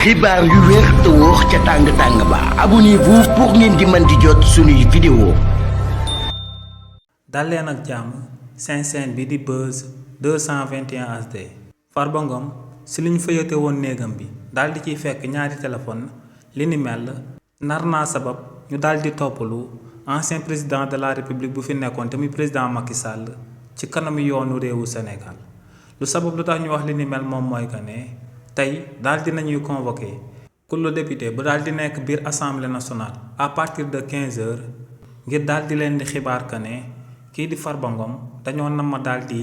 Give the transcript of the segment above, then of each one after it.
xibaar yu wér te wóor ca tàng ba abonnez-vous pour ngeen di mën di jot suñuy vidéo. dal leen ak jàmm seen chaîne bi di Buzz 221 HD. Farba Ngom si li ñu fëyate woon néegam bi daal di ciy fekk ñaari téléphone li ni mel nar naa sabab ñu daal di toppalu ancien président de la république bu fi nekkoon te muy président Macky Sall ci kanamu yoonu réewu Sénégal. lu sabab lu tax ñu wax li ni mel moom mooy que ne tey daal di nañuy convoqué kullu député bu daal di nekk biir assemblée nationale à partir de 15 heures ngir daal di leen di xibaar que ne kii di Farba Ngom dañoo nama daal di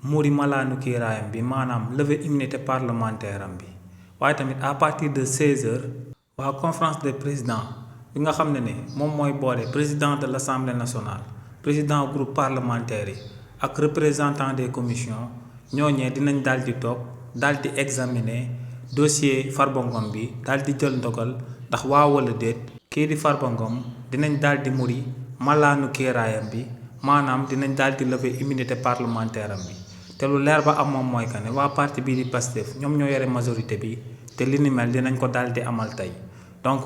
muuri malaanu kiiraayam bi maanaam lever immunité parlementaire am bi. waaye tamit à partir de 16 heures waa conférence des présidents bi nga xam ne moom mooy boole président de l' assemblée nationale président groupe parlementaire yi ak représentant des commissions ñooñee dinañ daal di toog daal di examiner dossier Farba Ngom bi daal di jël ndogal ndax waa wala déet kii di Farba Ngom dinañ daal di muri malaanu kiiraayam bi maanaam dinañ daal di lever immunité parlementaire am bi. te lu leer ba am moom mooy que ne waa parti bii di Pastef ñoom ñoo yore majorité bi te li ni mel dinañ ko daal di amal tey donc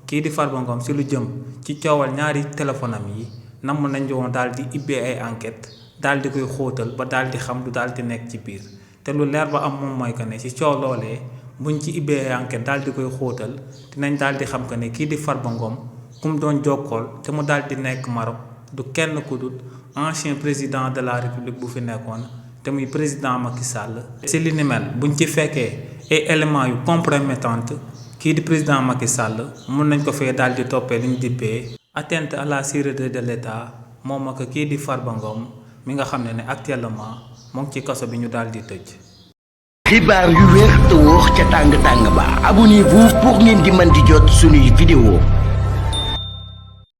kii di Farba Ngom si lu jëm ci coowal ñaari téléphone am yi namm nañ woon daal di ibbee ay enquête daal di koy xóotal ba daal di xam lu daal di nekk ci biir. te lu leer ba am moom mooy que ne ci coow loolee buñ ci ibbee ay enquête daal di koy xóotal dinañ daal di xam que ne kii di Farba Ngom ku mu doon jokkool te mu daal di nekk Maroc du kenn ku dul ancien président de la république bu fi nekkoon te muy président Macky Sall. ci li ni mel buñ ci fekkee ay éléments yu compromettants kii di président Macky Sall mun nañ ko fee daal di toppee li ñu dippee atteinte à la sûreté de l'État moom ak kii di Farba Ngom mi nga xam ne actuellement moo ngi ci kaso bi ñu daal di tëj. xibaar yu wér te wóor ca tàng ba abonnez-vous pour ngeen di mën di jot suñuy vidéo.